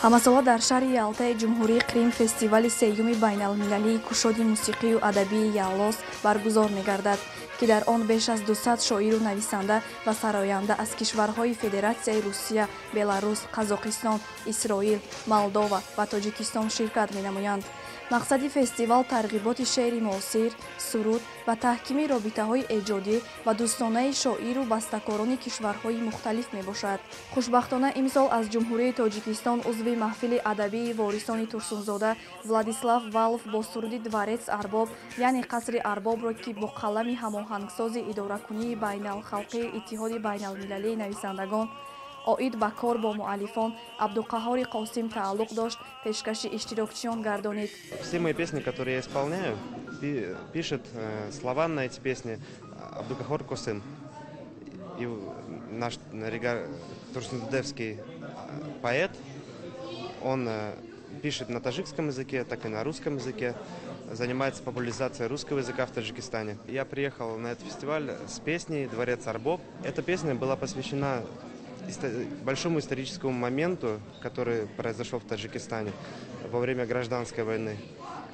Ҳамасола дар шаҳри Ялтаи Ҷумҳурии Қрим фестивали сеюми байналмилалии кушоди мусиқию адабии Яллоз баргузор мегардад, ки дар он беш аз 200 шоиру нависанда ва сароянда аз кишварҳои Федератсияи Русия, Беларус, Қазоқистон, Исроил, Молдова ва Тоҷикистон ширкат менамоянд. Мақсади фестивал тарғиботи шеъри муосир, суруд ва таҳкими робитаҳои эҷодӣ ва дӯстонаи шоиру бастакорони кишварҳои мухталиф мебошад. Хушбахтона, имсол аз Ҷумҳурии Тоҷикистон узви маҳфили адабии ворисони Турсунзода Владислав Валов бо суруди «Дворец Арбоб», яъне «Қасри Арбобро», ки бо қалами ҳамоҳангсози идоракунии байналхалқии Иттиҳоди байналмилалии нависандагон оид ба кор бо муаллифон Абдуқаҳҳори Қосим тааллуқ дошт, пешкаши иштирокчиён гардонид. Все мои песни, которые я исполняю, пишет слова на эти песни Абдукахор Косым. И наш турсунзадевский поэт, он пишет на таджикском языке, так и на русском языке, занимается популяризацией русского языка в Таджикистане. Я приехал на этот фестиваль с песней «Дворец Арбоб». Эта песня была посвящена большому историческому моменту, который произошел в Таджикистане во время гражданской войны,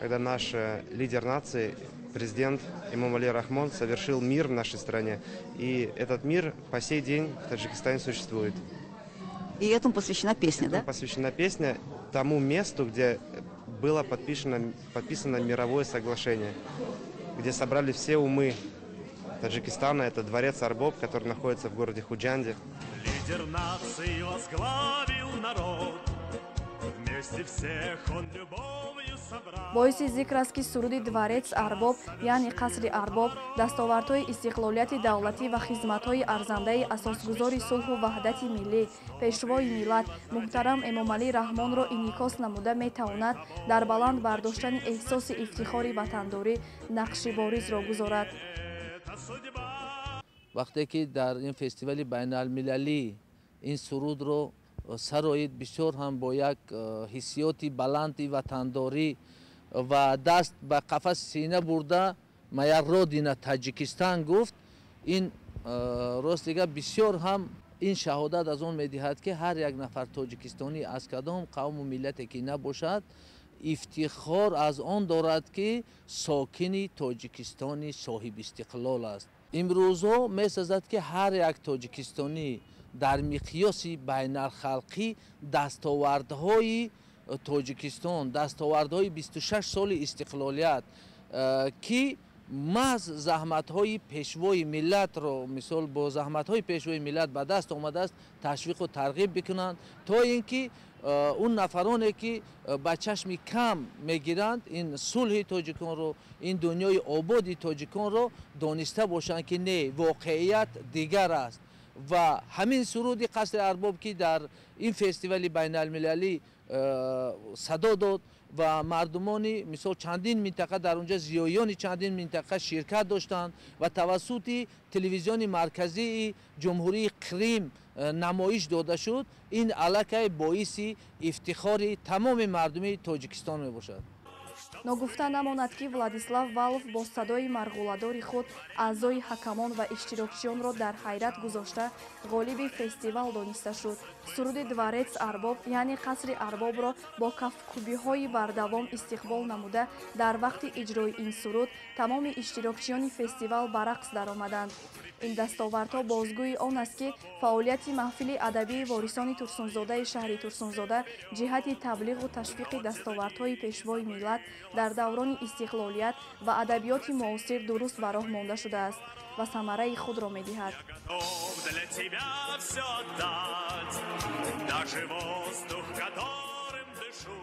когда наш лидер нации, президент Эмомали Рахмон, совершил мир в нашей стране. И этот мир по сей день в Таджикистане существует. И этому посвящена песня, этому да? Посвящена песня тому месту, где было подписано мировое соглашение, где собрали все умы Таджикистана. Это дворец Арбоб, который находится в городе Худжанде. Лидер нации возглавил народ. Вместе всех он любовью собрал. Боиси зикр аст, ки суруди «Дворец Арбоб», яъне «Қасри Арбоб», дастовардҳои истиқлолияти давлатӣ ва хизматҳои арзандаи асосгузори сулҳу ваҳдати миллӣ, Пешвои миллат муҳтарам Эмомалӣ Раҳмонро инъикос намуда, метавонад дар баланд бардоштани эҳсоси ифтихори ватандорӣ нақши боризро гузорад. Вақте ки дар ин фестивали байналмилалӣ ин сурудро сароид, бисёр ҳам бо як ҳиссиёти баланди ватандорӣ ва даст ба қафаси сина бурда «Моя родина Таджикистан» гуфт. Ин рост дига бисёр ҳам ин шаҳодат аз он медиҳад, ки ҳар як нафар тоҷикистонӣ аз кадом қавму миллате ки набошад, ифтихор аз он дорад, ки сокини Тоҷикистони соҳибистиқлол аст. Имрӯзҳо месазад, ки ҳар як тоҷикистонӣ дар миқёси байналхалқӣ дастовардҳои Тоҷикистон, дастовардҳои 26 соли истиқлолият, ки маҳз заҳматҳои Пешвои миллатро, мисол, бо заҳматҳои Пешвои миллат ба даст омадааст, ташвиқу тарғиб бикунанд, то ин ки он нафароне ки ба чашми кам мегиранд ин сулҳи тоҷиконро, ин дунёи ободи тоҷиконро, дониста бошанд, ки не, воқеият дигар аст. Ва ҳамин суруди «Қасри Арбоб», ки дар ин фестивали байналмилалӣ садо дод ва мардумони, мисол, чандин минтақа, дар онҷа зиёиёни чандин минтақа ширкат доштанд ва тавассути телевизиони марказии Ҷумҳурии Қрим намоиш дода шуд, ин аллакай боиси ифтихори тамоми мардуми Тоҷикистон мебошад. Ногуфта намонад, ки Владислав Валов бо садои марғуладори худ аъзои ҳакамон ва иштирокчиёнро дар ҳайрат гузошта, ғолиби фестивал дониста шуд. Суруди «Дворец Арбоб», яъне «Қасри Арбобро» бо кафкӯбиҳои бардавом истиқбол намуда, дар вақти иҷрои ин суруд тамоми иштирокчиёни фестивал ба рақс даромаданд. Ин дастовардҳо бозгӯи он аст, ки фаъолияти маҳфили адабии ворисони Турсунзодаи шаҳри Турсунзода ҷиҳати таблиғу ташвиқи дастовардҳои Пешвои миллат дар даврони истиқлолият ва адабиёти муосир дуруст ба роҳ монда шудааст ва самараи худро медиҳад. Для тебя все отдать, даже воздух, которым дышу.